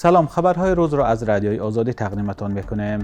Салом, хабарҳои рӯзро аз Радиои Озодӣ тақдиматон мекунем.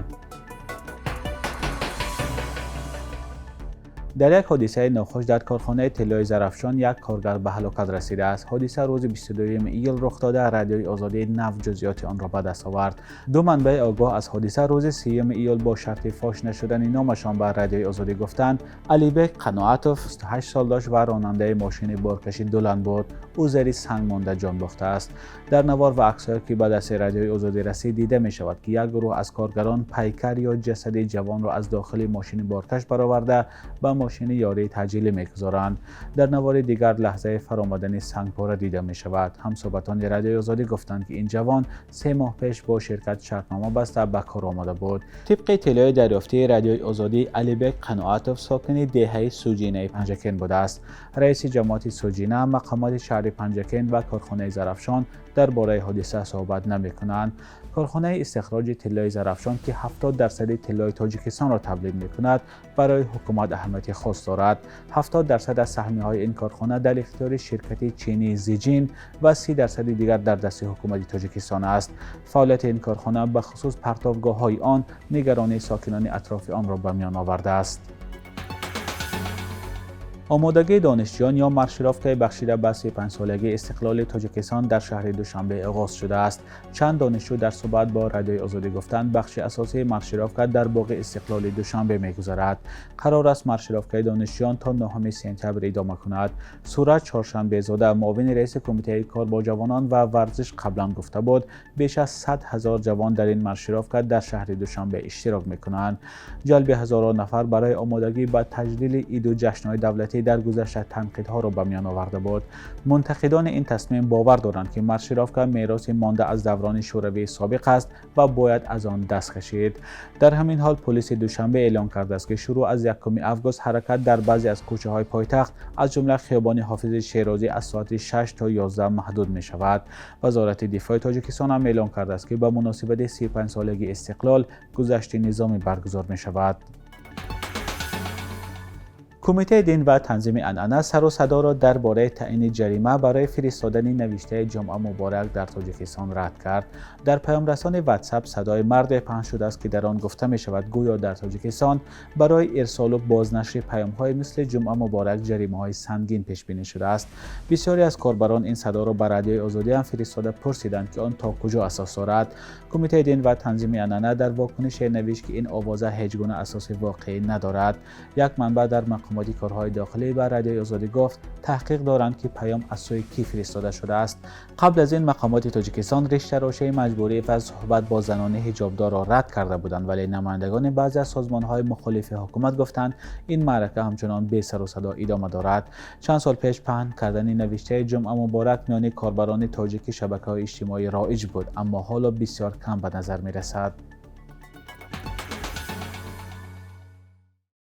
Дар як ҳодисаи нохуш дар корхонаи тиллои Зарафшон як коргар ба ҳалокат расидааст. Ҳодиса рӯзи 22 июл рух дода, Радиои Озодӣ нав ҷузъиёти онро ба даст овард. Ду манбаи огоҳ аз ҳодиса рӯзи 30 июл бо шарти фош нашудани номашон ба Радиои Озодӣ гуфтанд, Алибек Қаноатов 28 сол дошт ва ронандаи мошини боркаши Дулан буд. Ӯ зери санг монда ҷон бохтааст. Дар навор ва аксҳое ки ба дасти Радиои Озодӣ расид, дида мешавад, ки як гурӯҳ аз коргарон пайкар ё ҷасади ҷавонро аз дохили мошини боркаш бароварда ба мошини ёрии таъҷилӣ мегузоранд. Дар навори дигар лаҳзаи фаромадани сангпора дида мешавад. Ҳамсӯҳбатони Радиои Озодӣ гуфтанд, ки ин ҷавон 3 моҳ пеш бо ширкат шартнома баста ба кор омада буд. Тибқи иттилои дарёфтии Радиои Озодӣ, Алибек Қаноатов сокини деҳаи Суҷинаи Панҷакент будааст. Раиси ҷамоати Суҷина, мақомоти шаҳри Панҷакент ва корхонаи Зарафшон дар бораи ҳодиса суҳбат намекунанд. Корхонаи истихроҷи тиллои Зарафшон, ки 70% тиллои Тоҷикистонро тавлид мекунад, барои ҳукумат аҳамияти хос дорад. 70% аз саҳмиҳои ин корхона дар ихтиёри ширкати чинии Зиҷин ва 30% дигар дар дасти ҳукумати Тоҷикистон аст. Фаъолияти ин корхона, бахусус партовгоҳҳои он, нигаронии сокинони атрофи онро ба миён овардааст. Омодагии донишҷӯён ё маршировкаи бахшида ба 35-солагии истиқлоли Тоҷикистон дар шаҳри Душанбе оғоз шудааст. Чанд донишҷӯ дар суҳбат бо Радиои Озодӣ гуфтанд, бахши асосии маршировка дар боғи истиқлоли Душанбе мегузарад. Қарор аст маршировкаи донишҷӯён то 9 сентябр идома кунад. Сурат Чоршанбезода, муовини раиси Кумитаи кор бо ҷавонон ва варзиш, қаблан гуфта буд, беш аз 100 ҳазор ҷавон дар ин маршировка дар шаҳри Душанбе иштирок мекунанд. Ҷалби ҳазорон нафар барои омодагӣ ба таҷлили иду ҷашнҳои давлатӣ дар гузашта танқидҳоро ба миён оварда буд. Мунтақидони ин тасмим бовар доранд, ки маршировка мероси монда аз даврони шӯравии собиқ аст ва бояд аз он даст кашид. Дар ҳамин ҳол полиси Душанбе эълон кардааст, ки шурӯъ аз 1 август ҳаракат дар баъзе аз кӯчаҳои пойтахт, аз ҷумла хиёбони Ҳофизи Шерозӣ, аз соати 6 то 11 маҳдуд мешавад. Вазорати дифои Тоҷикистон ҳам эълон кардааст, ки ба муносибати 35-солагии истиқлол гузашти низомӣ баргузор мешавад. Кумитаи дин ва танзими анъана сару садоро дар бораи таъини ҷарима барои фиристодани навиштаи Ҷумъа муборак дар Тоҷикистон рад кард. Дар паёмрасони WhatsApp садои марде паҳн шудааст, ки дар он гуфта мешавад, гӯё дар Тоҷикистон барои ирсолу бознашри паёмҳои мисли Ҷумъа муборак ҷаримаҳои сангин пешбинӣ шудааст. Бисёре аз корбарон ин садоро ба Радиои Озодӣ ҳам фиристода пурсиданд, ки он то куҷо асос дорад. Кумитаи дин ва танзими анъана дар вокунише навишт, ки ин овоза ҳеҷ гуна асоси воқеӣ надорад. Як манбаъ дар мақомоти корҳои дохилӣ ба Радиои Озодӣ гуфт, таҳқиқ доранд, ки паём аз сӯи кӣ фиристода шудааст. Қабл аз ин мақомоти Тоҷикистон риштарошии маҷбурӣ ва суҳбат бо занони ҳиҷобдорро рад карда буданд, вале намояндагони баъзе аз созмонҳои мухолифи ҳукумат гуфтанд, ин маърака ҳамчунон бесару садо идома дорад. Чанд сол пеш паҳн кардани навиштаи Ҷумъа муборак миёни корбарони тоҷики шабакаҳои иҷтимоӣ роиҷ буд, аммо ҳоло бисёр кам ба назар мерасад.